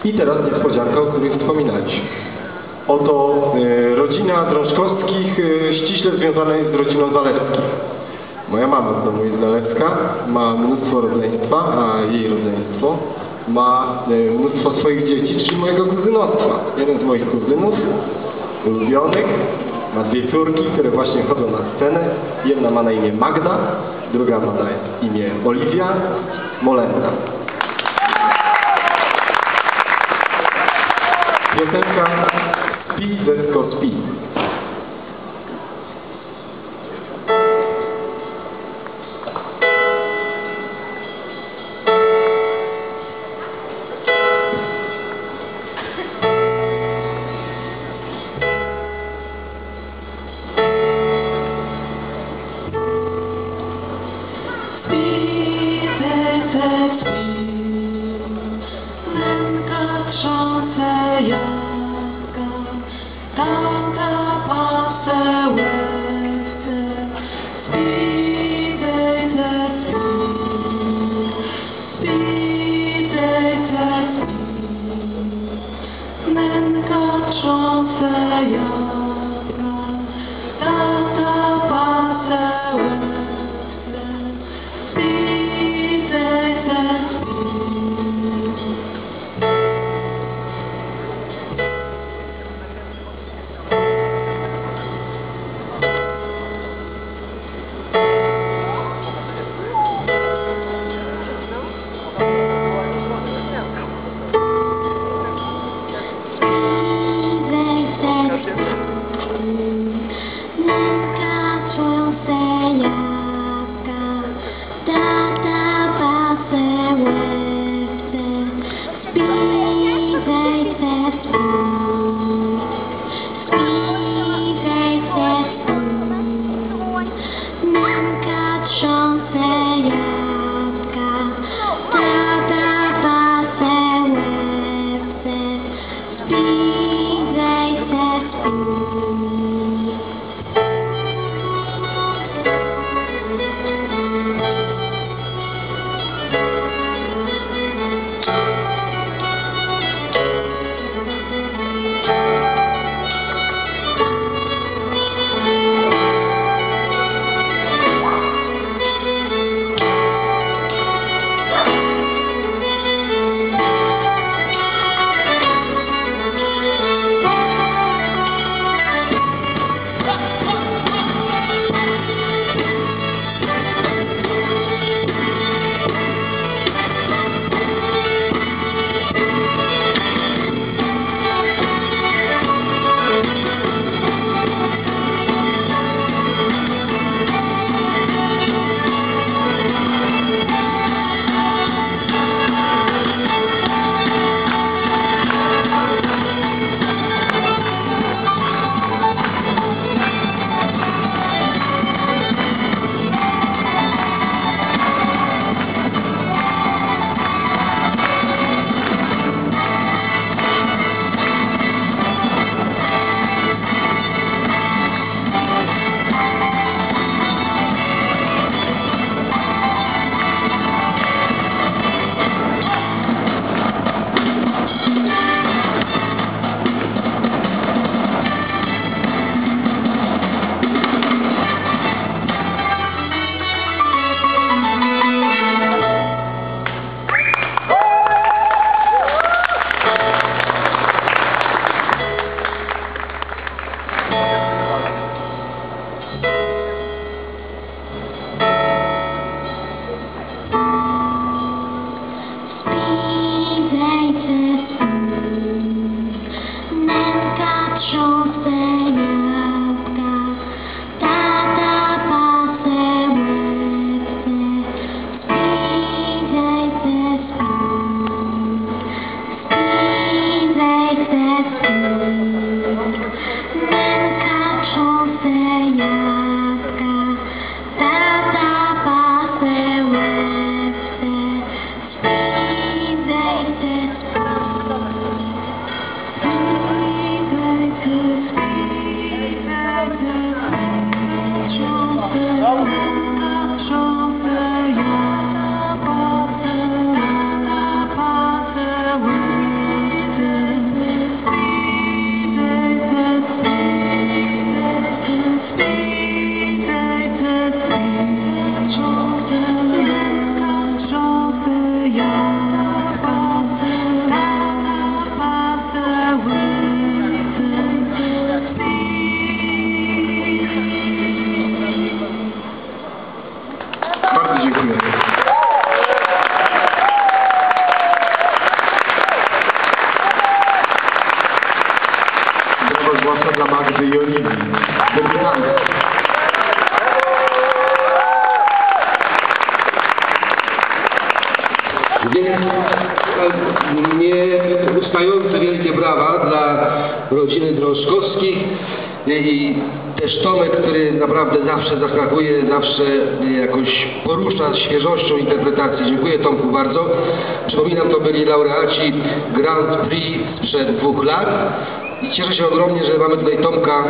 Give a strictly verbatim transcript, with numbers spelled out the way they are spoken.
I teraz niespodzianka, o której wspominaliśmy. Oto e, rodzina Drążkowskich e, ściśle związana jest z rodziną Zalewskich. Moja mama z domu jest z Zalewska, ma mnóstwo rodzeństwa, a jej rodzeństwo ma e, mnóstwo swoich dzieci, czyli mojego kuzynostwa. Jeden z moich kuzynów ulubionych ma dwie córki, które właśnie chodzą na scenę. Jedna ma na imię Magda, druga ma na imię Oliwia Molenda. Piosenka Spi, dzecko, spi. Spi, dzecë, spi, nënka trząsë jabka, tata pasë òwce. Spi, dzecë, spi, spi, dzecë, spi, nënka trząsë jabka, tata pasë òwce. Spi, dzecë, spi. Nënka trząsë jabka, tata pasë òwce. Spi, dzecë, spi, spi, dzecë, spi, nënka trząsë jabka, tata pasë òwce. Spi, dzecë, spi. Nieustające wielkie brawa dla rodziny Drążkowskich i też Tomek, który naprawdę zawsze zaskakuje, zawsze jakoś porusza świeżością interpretacji. Dziękuję, Tomku, bardzo. Przypominam, to byli laureaci Grand Prix sprzed dwóch lat i cieszę się ogromnie, że mamy tutaj Tomka